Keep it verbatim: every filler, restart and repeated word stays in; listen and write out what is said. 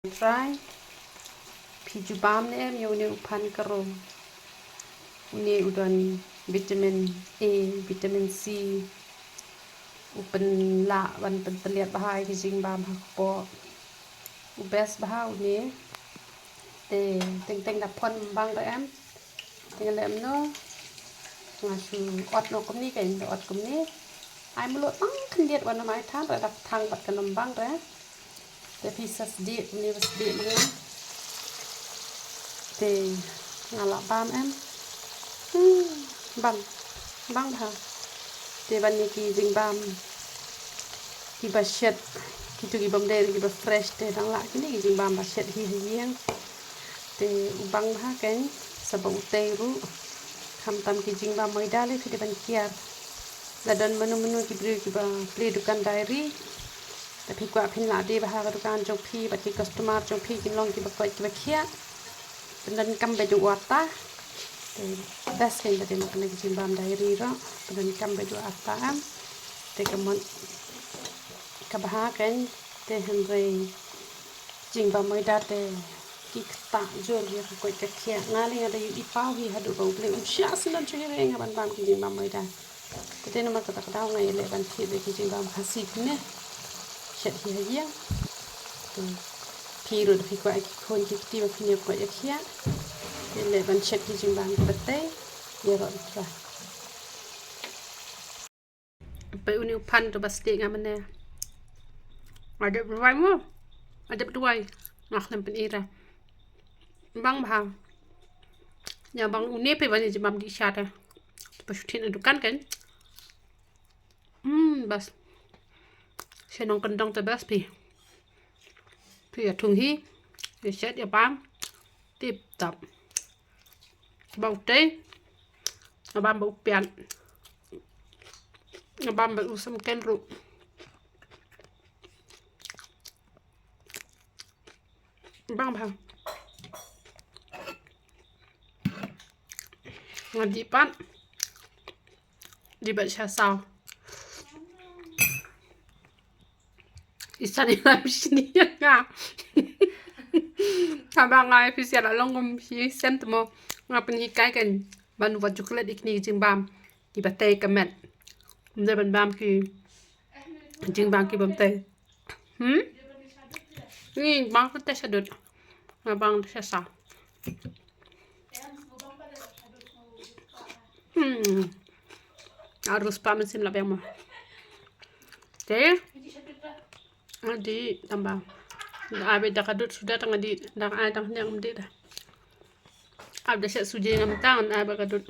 Try. Phi ju bam ne em ïa une u phan karo. Une u don vitamin A, vitamin C. U pynlah ban pynpynliat bha ïa ki jingbam ha kpoh. U best bha une. Te teng teng da pon bang da em. Te nga leh kumno, nga shu ot noh kumne, ka ot kumne. Ai mluh tang khyndiat wan ym ai than re, da thang bad ka nongbang re. Te phi sa sdieh kumne ba sdieh ma nga. Te nga lah bam em. Hmm, bang, bang bha. Te ban ïa ki jingbam kiba shet, kito ki bym dei ruh kiba fresh, te dang lah kine ki jingbam ba shet hi ha ïing. Te u bang bha kein, sa ba u tei ruh. Khamtam ki jingbam maida lei phi dei ban kiar. La don mano mano ki briew kiba plie dukan diary. Te phi kwah phin lah die bha ha ka dukan jong phi bad ki customer jong phi kin long kiba koit kiba khiah. Pyndonkam beit u atta. Te best kein ba dei ma kane ka jingbam diary ruh. Pyndonkam beit u atta em. Te ka mut ka bha kein, te hynrei jingbam maida te ki ktah jur ïa ka koit ka khiah. Nga lei nga da ïohi paw hi haduh ba U Blei um shah syndon shuh ïa nga ban bam ki jingbam maida. Te te namar kata ka daw nga ïaleh ban thied da ki jingbam Khasi ne. Shet hi ha ïing. Te phi ruh da phi kwah ki khun ki kti ba phin ïa koit ïa khiah. Te leh ban shet ki jingbam kiba tei. Ïaroh da phi. Peit une u phan to ba sdieh nga mynne. Nga dep duwai mo. Nga dep duwai. Nga khlem pyn-i re. Bang bha. Ïa bang une peit ban ïa jingbam dih sha te. Ba shu thied na dukan kein. Hmm, bas. Sha nongkyndong te bas phi. Phi ïa thung hi. Ïa shet ïa bam. Tip top. Ba u tei. Nga bam ba u piat. Nga bam ba u samken ruh. Bang bha. Nga dih pat. Dih pat sha saw. Isan i lam shini ïa nga. Haba nga office ïa la long kum shi sien te mo nga pynhikai kein ban wad chocolate ïa kine ki jingbam kiba tei ka met. Ym dei ban bam ki jingbam ki bym tei. Hmm? Ni bang te sha dud. Nga bang te sha saw. Hmm. Arus pa mynsiem la biang mo. Te. Adi tamba. Da ai beit da ka dud suda tang adi da ai tang hynñiang ym dei da. Ab da shet suje ngam tang ai ba ka dud.